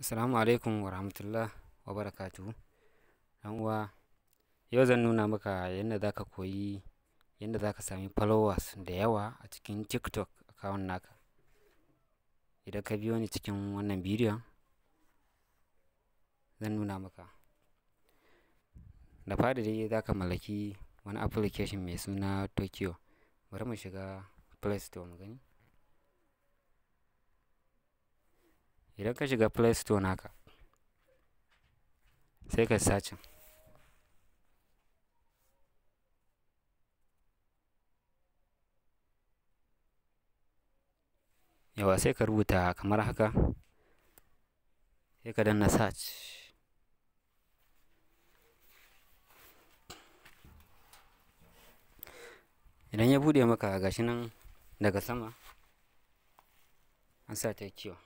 Assalamu alaikum wa rahmatullah wa barakatuhu. Ɗan uwa, yau zan nuna maka yadda za ka koyi yadda za ka sami followers da yawa a cikin TikTok account naka. Idan ka biyo ni cikin wannan bidiyon, zan nuna maka. Da fari dai za ka mallaki wani application mai suna Tokyo. Bari mu shiga Play Store mu gani. Idan ka shiga Play Store naka, sai ka searching. Yauwa sai ka rubuta kamar haka, sai ka danna search. Idan ya buɗe maka gashi nan daga sama, an sa Tokyo.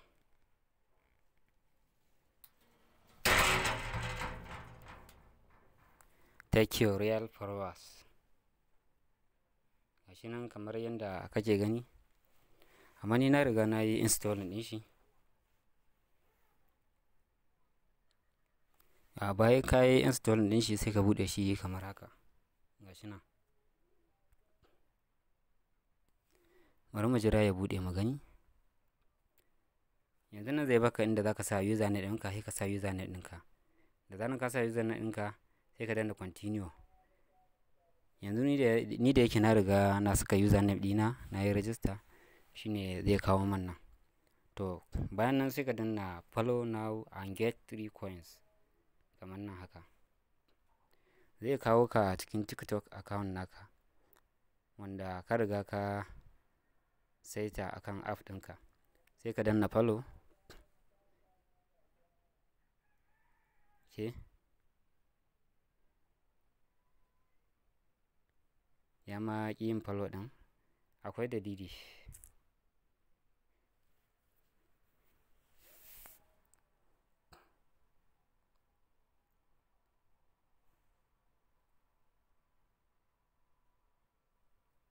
Tokyo Real Followers. Gashi nan kamar yadda kake gani. Amma ni na riga na yi installing ɗin shi. A bayan ka yi installing ɗin shi sai ka buɗe shi kamar haka. Gashi nan. Bari mu jira ya buɗe mu gani. Yanzu nan zai baka inda za ka sa username ɗinka, sai ka sa username ɗinka. Da zaran ka sa username ɗinka sai ka danna continue. Yanzu ni da yake na riga na saka username ɗina, na yi register, shine zai kawo man nan. To bayan nan sai ka danna follow now and get 3 coins kamar nan haka. Zai kawo ka cikin TikTok account naka wanda ka riga ka saita akan app ɗinka. Sai ka danna follow. Okay. Ya ma ƙi yin follow ɗin. Akwai dalili.